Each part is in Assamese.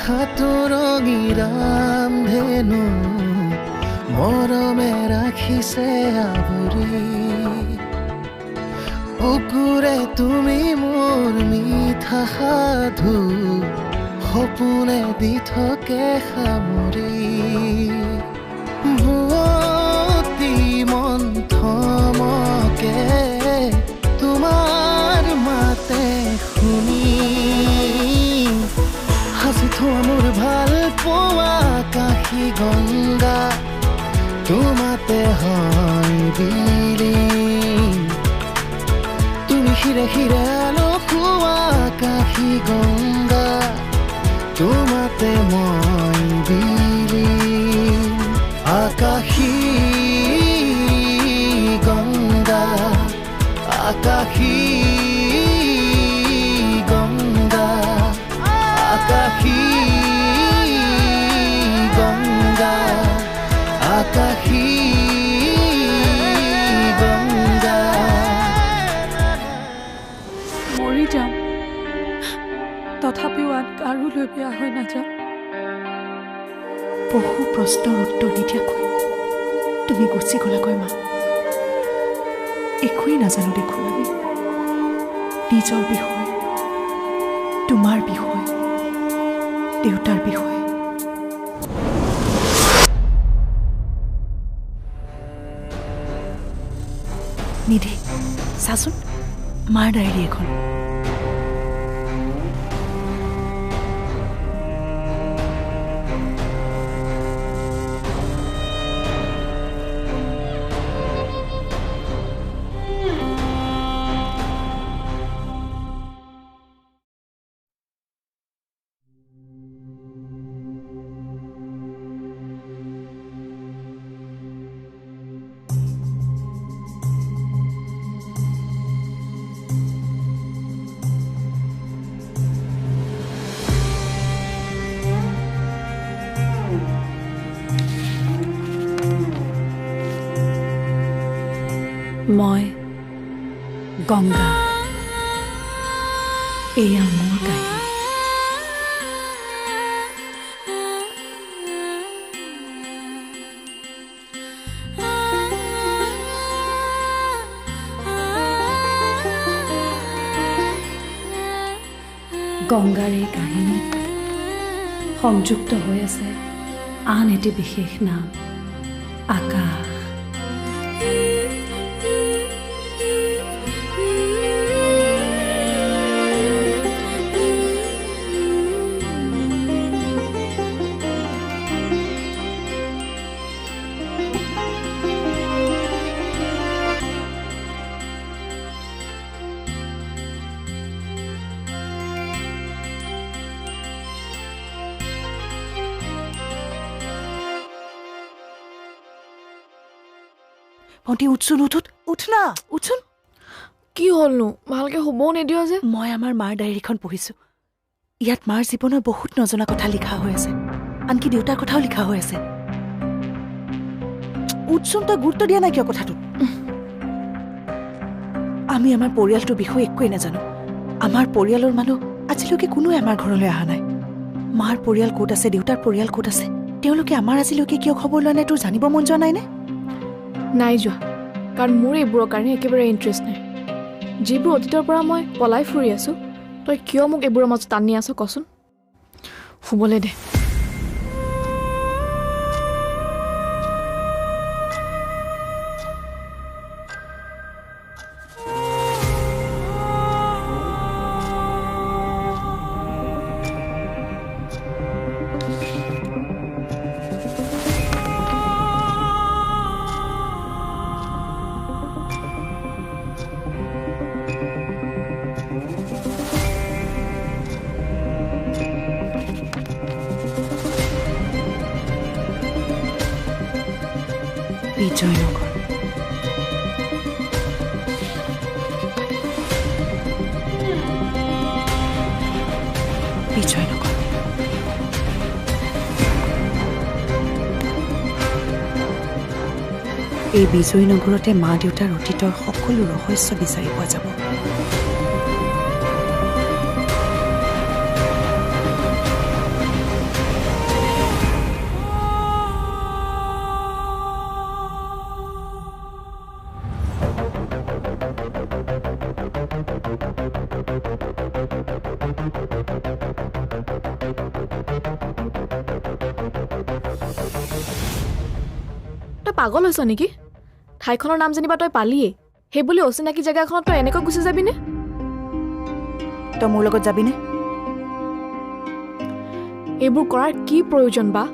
সাতোৰঙী ৰামধেনু মৰমে ৰাখিছে আৱৰি। বুকুৰে তুমি মোৰ মিঠা সাধু সপোনে দি থকে সামৰি। ভুৱতী মন থমকে তোমাৰ মাতে শুনি, সাঁচি থোৱা মোৰ ভাল পোৱা আকাশী গংগা তোমাতে হয় বিলীন। তুমি শিৰে শিৰে আলসুৱা আকাশী গংগা তোমাতে মই বিলীন। আকাশী গংগা, আকাশী গংগা, আকাশী গংগা, আকাশী গংগা। মৰি যাম তথাপিও আন কাৰোলৈ বিয়া হৈ নাযাম। বহু প্ৰশ্নৰ উত্তৰ নিদিয়াকৈ তুমি গুচি গ'লাগৈ মা। একোৱেই নাজানো দেখোন আমি, নিজৰ বিষয়ে, তোমাৰ বিষয়ে, দেউতাৰ বিষয়ে। নিধি, চাচোন মাৰ ডায়েৰী এখন। মই গংগা, এয়া মোৰ কাহিনী। গংগাৰ এই কাহিনীত সংযুক্ত হৈ আছে আন এটি বিশেষ নাম, আকাশ। ভণ্টি উঠচোন, উঠোত, উঠ না, উঠচোন। কি হ'লনো, ভালকে শুবও নিদিয় যে। মই আমাৰ মাৰ ডায়েৰীখন পঢ়িছোঁ। ইয়াত মাৰ জীৱনৰ বহুত নজনা কথা লিখা হৈ আছে, আনকি দেউতাৰ কথাও লিখা হৈ আছে। উঠচোন, তই গুৰুত্ব দিয়া নাই কিয় কথাটোত? আমি আমাৰ পৰিয়ালটোৰ বিষয়ে একোৱেই নাজানো। আমাৰ পৰিয়ালৰ মানুহ আজিলৈকে কোনোৱে আমাৰ ঘৰলৈ অহা নাই। মাৰ পৰিয়াল ক'ত আছে, দেউতাৰ পৰিয়াল ক'ত আছে, তেওঁলোকে আমাৰ আজিলৈকে কিয় খবৰ লোৱা নাই, তোৰ জানিব মন যোৱা নাইনে? নাই যোৱা, কাৰণ মোৰ এইবোৰৰ কাৰণে একেবাৰে ইণ্টাৰেষ্ট নাই। যিবোৰ অতীতৰ পৰা মই পলাই ফুৰি আছোঁ, তই কিয় মোক এইবোৰৰ মাজত টানি আছ কচোন? শুবলৈ দে। বিজয়নগৰ, বিজয়নগৰ। এই বিজয়নগৰতে মা দেউতাৰ অতীতৰ সকলো ৰহস্য বিচাৰি পোৱা যাব। পাগল হৈছ নেকি? ঠাইখনৰ নাম যেনিবা তই পালিয়ে, সেই বুলি অচিনাকি জেগাখনত তই এনেকৈ গুচি যাবিনে? তই মোৰ লগত যাবিনে? এইবোৰ কৰাৰ কি প্ৰয়োজন বা?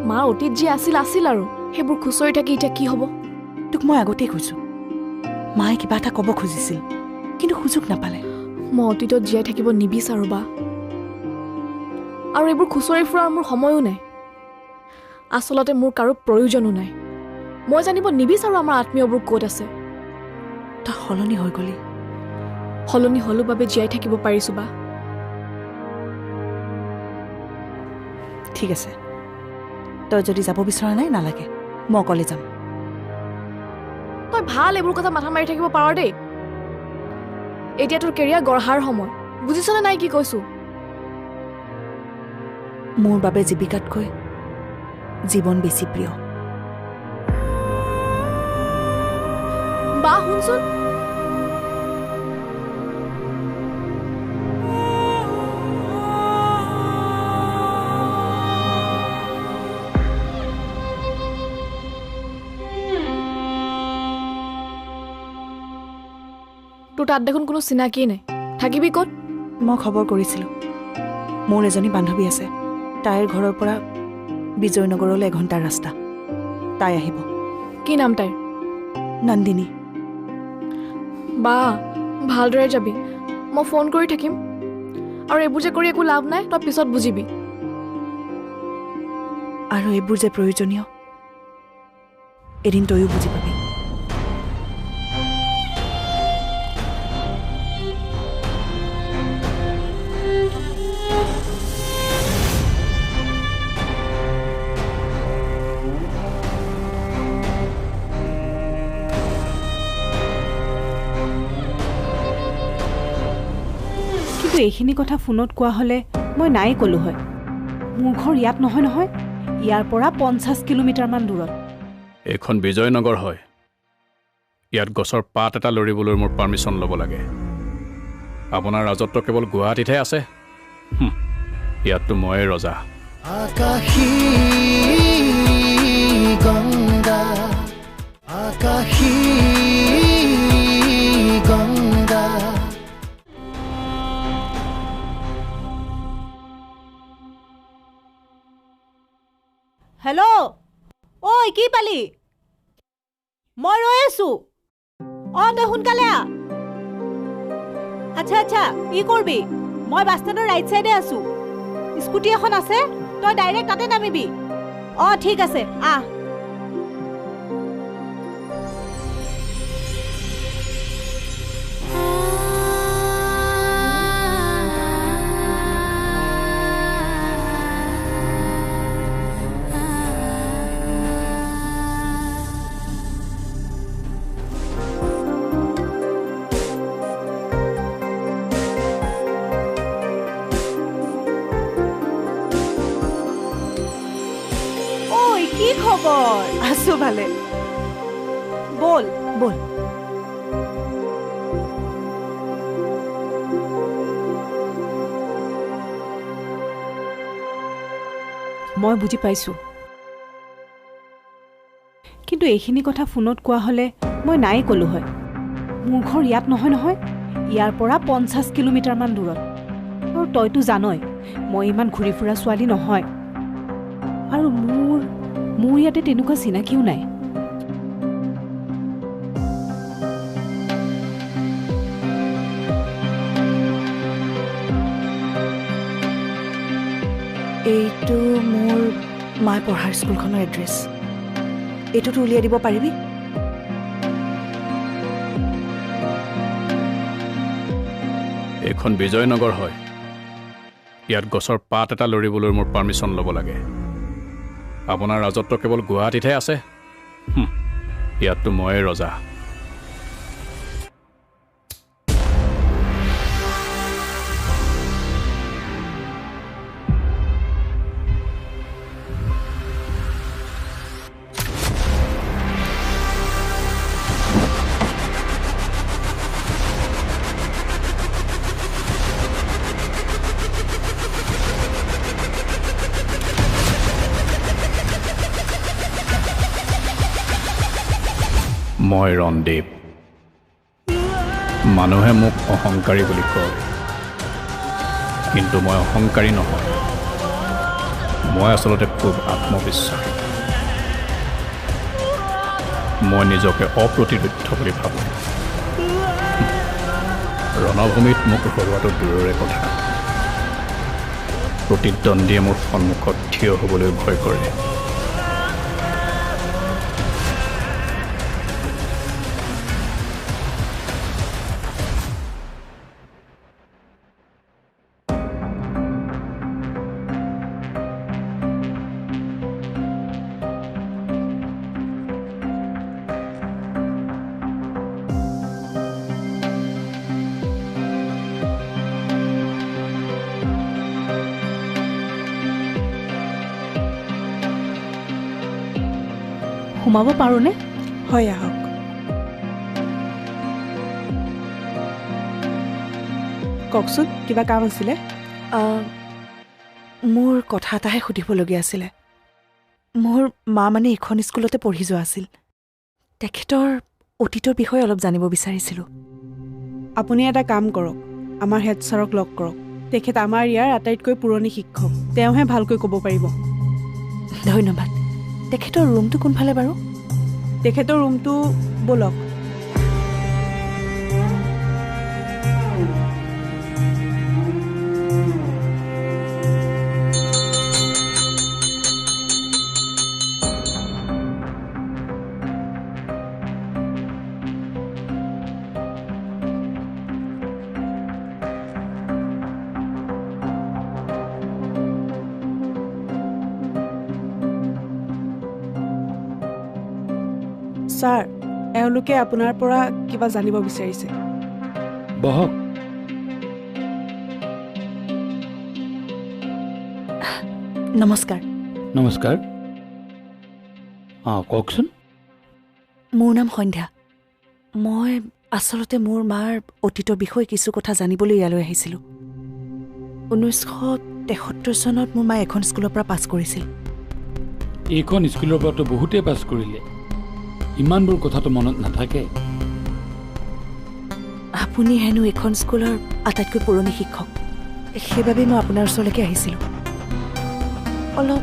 মাৰ অতীত যি আছিল আছিল আৰু, সেইবোৰ খুচৰি থাকি এতিয়া কি হ'ব? তোক মই আগতেই কৈছোঁ, মায়ে কিবা এটা ক'ব খুজিছিল কিন্তু সুযোগ নাপালে। মই অতীতত জীয়াই থাকিব নিবিচাৰোঁ বা, আৰু এইবোৰ খুচৰি ফুৰাৰ মোৰ সময়ো নাই। আচলতে মোৰ কাৰো প্ৰয়োজনো নাই। মই জানিব নিবিচাৰোঁ আমাৰ আত্মীয়বোৰ ক'ত আছে। তই সলনি হৈ গ'লি। সলনি হ'লো বাবে জীয়াই থাকিব পাৰিছোঁ বা। ঠিক আছে, তই যদি যাব বিচৰা নাই নালাগে, মই অকলে যাম। তই ভাল এইবোৰ কথা মাথা মাৰি থাকিব পাৰ দেই। এতিয়া তোৰ কেৰিয়াৰ গঢ়াৰ সময়, বুজিছনে নাই কি কৈছোঁ? মোৰ বাবে জীৱিকাতকৈ জীৱন বেছি প্ৰিয়। বা শুনচোন, তোৰ তাত দেখোন কোনো চিনাকিয়েই নাই, থাকিবি ক'ত? মই খবৰ কৰিছিলোঁ, মোৰ এজনী বান্ধৱী আছে, তাইৰ ঘৰৰ পৰা বিজয়নগৰলৈ এঘণ্টাৰ ৰাস্তা। তাই আহিব। কি নাম তাইৰ? নন্দিনী। বা ভালদৰে যাবি, মই ফোন কৰি থাকিম। আৰু এইবোৰ যে কৰি একো লাভ নাই, তই পিছত বুজিবি। আৰু এইবোৰ যে প্ৰয়োজনীয় এদিন তয়ো বুজি পাবি। কিন্তু এইখিনি কথা ফোনত কোৱা হ'লে মই নাই ক'লো হয়। মোৰ ঘৰ ইয়াত নহয় নহয়, ইয়াৰ পৰা 50 কিলোমিটাৰমান দূৰত। এইখন বিজয়নগৰ হয়, ইয়াত গছৰ পাত এটা লৰিবলৈ মোৰ পাৰ্মিশ্যন ল'ব লাগে। আপোনাৰ ৰাজত্ব কেৱল গুৱাহাটীতহে আছে, ইয়াততো ময়ে ৰজা। আকাশী গংগা, আকাশী গংগা। হেল্ল' ঐ, কি পালি? মই ৰৈ আছো। অঁ, তই সোনকালে আহ। আচ্ছা আচ্ছা, কি কৰবি? মই বাছ ষ্টেণ্ডৰ ৰাইট চাইডে আছো, স্কুটি এখন আছে, তই ডাইৰেক্ট তাতে নামিবি। অঁ ঠিক আছে, আহ। আছো ভালে। বল বল। মই বুজি পাইছো, কিন্তু এইখিনি কথা ফোনত কোৱা হ'লে মই নাই ক'লো হয়। মোৰ ঘৰ ইয়াত নহয় নহয়, ইয়াৰ পৰা 50 কিলোমিটাৰমান দূৰত। আৰু তইতো জানই মই ইমান ঘূৰি ফুৰা ছোৱালী নহয়, আৰু মোৰ ইয়াতে তেনেকুৱা চিনাকিও নাই। এইটো মোৰ মায়ে পঢ়াৰ স্কুলখনৰ এড্ৰেছ, এইটোতো উলিয়াই দিব পাৰিবি? এইখন বিজয়নগৰ হয়, ইয়াত গছৰ পাত এটা লৰিবলৈ মোৰ পাৰ্মিশ্যন ল'ব লাগে। আপোনাৰ ৰাজত্ব কেৱল গুৱাহাটীতহে আছে, ইয়াততো ময়ে ৰজা। মই ৰণদীপ। মানুহে মোক অহংকাৰী বুলি কয়, কিন্তু মই অহংকাৰী নহয়। মই আচলতে খুব আত্মবিশ্বাসী। মই নিজকে অপ্ৰতিৰোধ্য বুলি ভাবোঁ। ৰণভূমিত মোক হৰুৱাটো দূৰৰে কথা, প্ৰতিদ্বন্দ্বীয়ে মোৰ সন্মুখত থিয় হ'বলৈ ভয় কৰে। সোমাব পাৰোঁনে? হয়, আহক। কওকচোন, কিবা কাম আছিলে? মোৰ কথা এটাহে সুধিবলগীয়া আছিলে। মোৰ মা মানে এইখন স্কুলতে পঢ়ি যোৱা আছিল। তেখেতৰ অতীতৰ বিষয়ে অলপ জানিব বিচাৰিছিলোঁ। আপুনি এটা কাম কৰক, আমাৰ হেড ছাৰক লগ কৰক। তেখেত আমাৰ ইয়াৰ আটাইতকৈ পুৰণি শিক্ষক, তেওঁহে ভালকৈ ক'ব পাৰিব। ধন্যবাদ। তেখেতৰ ৰুমটো কোনফালে বাৰু? তেখেতৰ ৰুমটো ব'লক। ছাৰ, এওঁলোকে আপোনাৰ পৰা কিবা জানিব বিচাৰিছে। বহক। নমস্কাৰ। নমস্কাৰ। অঁ, কওকচোন। মোৰ নাম সন্ধ্যা। মই আচলতে মোৰ মাৰ অতীতৰ বিষয়ে কিছু কথা জানিবলৈ ইয়ালৈ আহিছিলোঁ। 1973 চনত মোৰ মায়ে এখন স্কুলৰ পৰা পাছ কৰিছিল। এইখন স্কুলৰ পৰাতো বহুতেই পাছ কৰিলে, ইমানবোৰ কথাটো মনত নাথাকে। আপুনি হেনো এইখন স্কুলৰ আটাইতকৈ পুৰণি শিক্ষক, সেইবাবে মই আপোনাৰ ওচৰলৈকে আহিছিলোঁ। অলপ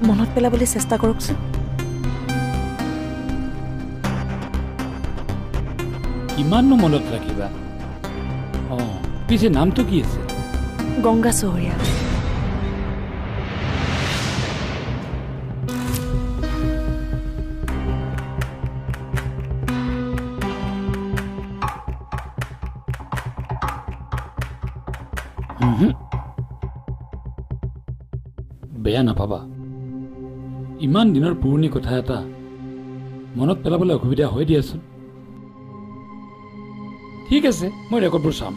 মনত পেলাবলৈ চেষ্টা কৰকচোন। কিমাননো মনত ৰাখিবা? অঁ, পিছে নামটো কি আছে? গংগা চহৰীয়া। বেয়া নাপাবা, ইমান দিনৰ পুৰণি কথা এটা মনত পেলাবলৈ অসুবিধা হৈ দিয়াচোন। ঠিক আছে, মই ৰেকৰ্ডবোৰ চাম।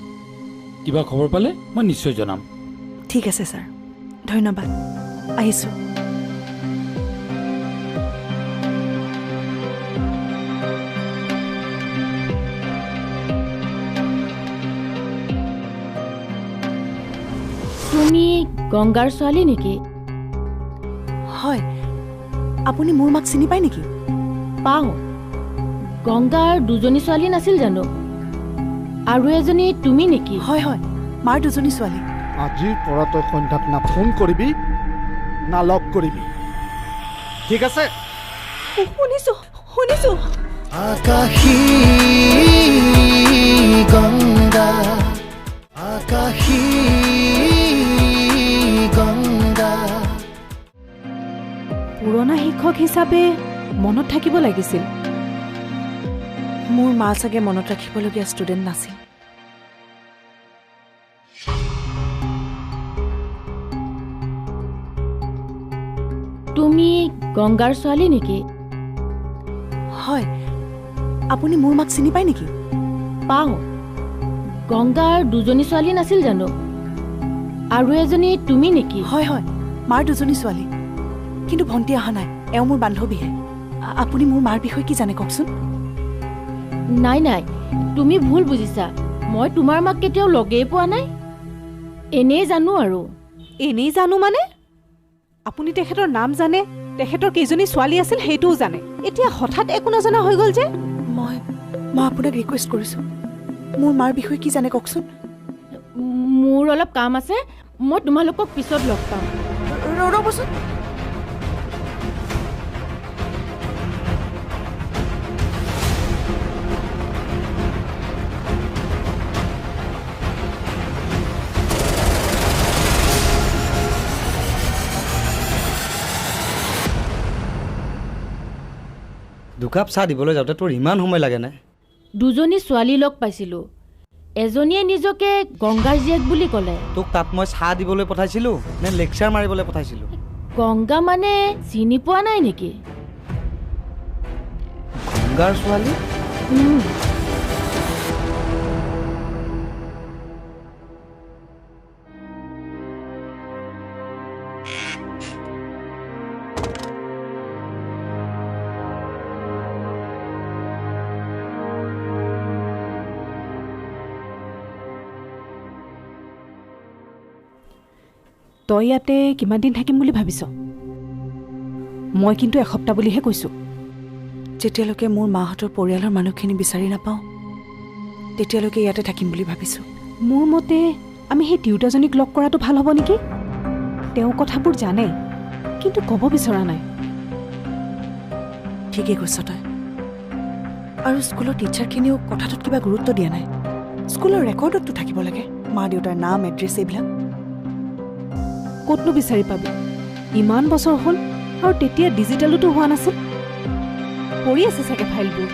কিবা খবৰ পালে মই নিশ্চয় জনাম। ঠিক আছে ছাৰ, ধন্যবাদ। আহিছোঁ। তুমি গংগাৰ ছোৱালী নেকি? হয়। আপুনি মোৰ মাক চিনি পায় নেকি? পাওঁ। গংগাৰ দুজনী ছোৱালী নাছিল জানো? আৰু এজনী তুমি নেকি? হয় হয়, মাৰ দুজনী ছোৱালী। আজিৰ পৰা তই সন্ধ্যাক না ফোন কৰিবি না লগ কৰিবি, ঠিক আছে? শুনিছো শুনিছো। আকাশী গংগা, আকাশী গংগা। পুৰণা শিক্ষক হিচাপে মনত থাকিব লাগিছিল। মোৰ মা চাগে মনত ৰাখিবলগীয়া ষ্টুডেণ্ট নাছিল। তুমি গংগাৰ ছোৱালী নেকি? হয়। আপুনি মোৰ মাক চিনি পায় নেকি? পাওঁ। গংগাৰ দুজনী ছোৱালী নাছিল জানো? আৰু এজনী তুমি নেকি? হয় হয়, মাৰ দুজনী ছোৱালী, কিন্তু ভণ্টি অহা নাই, এওঁ মোৰ বান্ধৱীহে। আপুনি মোৰ মাৰ বিষয়ে কি জানে কওকচোন? নাই নাই, তুমি ভুল বুজিছা। মই তোমাৰ মাক কেতিয়াও লগেই পোৱা নাই, এনেই জানো আৰু। এনেই জানো মানে? আপুনি তেখেতৰ নাম জানে, তেখেতৰ কেইজনী ছোৱালী আছিল সেইটোও জানে, এতিয়া হঠাৎ একো নজনা হৈ গ'ল যে? মই মই আপোনাক ৰিকুৱেষ্ট কৰিছোঁ, মোৰ মাৰ বিষয়ে কি জানে কওকচোন। মোৰ অলপ কাম আছে, মই তোমালোকক পিছত লগ পাম। ৰ'বচোন। দুকাপ চাহ দিবলৈ যাওঁতে তোৰ ইমান সময় লাগেনে? দুজনী ছোৱালী লগ পাইছিলোঁ, এজনীয়ে নিজকে গংগাৰ জীয়েক বুলি ক'লে। তোক তাত মই চাহ দিবলৈ পঠাইছিলোঁ নে লেকচাৰ মাৰিবলৈ পঠাইছিলোঁ? গংগা মানে চিনি পোৱা নাই নেকি? গংগাৰ ছোৱালী? তই ইয়াতে কিমান দিন থাকিম বুলি ভাবিছ? মই কিন্তু এসপ্তাহ বুলিহে কৈছোঁ। যেতিয়ালৈকে মোৰ মাহঁতৰ পৰিয়ালৰ মানুহখিনি বিচাৰি নাপাওঁ তেতিয়ালৈকে ইয়াতে থাকিম বুলি ভাবিছোঁ। মোৰ মতে আমি সেই তিৰোতাজনীক লগ কৰাটো ভাল হ'ব নেকি? তেওঁ কথাবোৰ জানে, কিন্তু ক'ব বিচৰা নাই। ঠিকেই কৈছ তই। আৰু স্কুলৰ টিচাৰখিনিও কথাটোত কিবা গুৰুত্ব দিয়া নাই। স্কুলৰ ৰেকৰ্ডততো থাকিব লাগে মা দেউতাৰ নাম, এড্ৰেছ এইবিলাক। ক'তনো বিচাৰি পাবি? ইমান বছৰ হ'ল আৰু তেতিয়া ডিজিটেলোতো হোৱা নাছিল। পৰি আছে চাগে ফাইলবোৰ।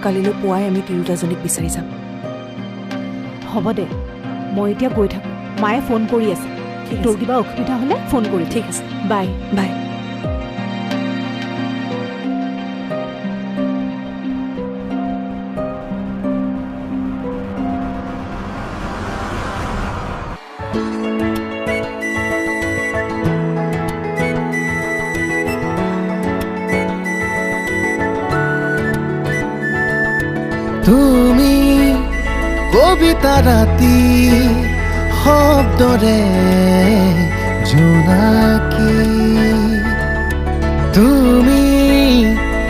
কালিলৈ পুৱাই আমি তিৰোতাজনীক বিচাৰি যাম। হ'ব দে, মই এতিয়া গৈ থাকোঁ। মায়ে ফোন কৰি আছে। তোৰ কিবা অসুবিধা হ'লে ফোন কৰি। ঠিক আছে, বাই বাই। তুমি কবিতা ৰাতি শব্দৰে জোনাকী, তুমি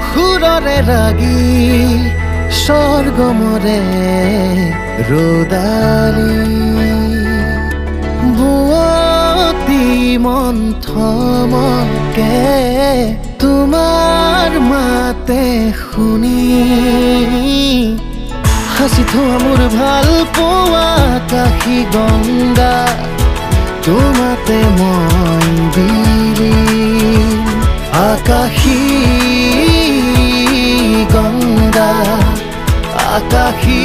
সুৰৰে ৰাগী স্বৰ্গমৰে ৰ'দালি, বোৱতী মন থমকে তোমাৰ মাতে শুনি, হাসি থোৱা মোৰ ভাল পোৱা আকাশী গংগা, তোমাতে মই বিলীন। আকাশী গংগা, আকাশী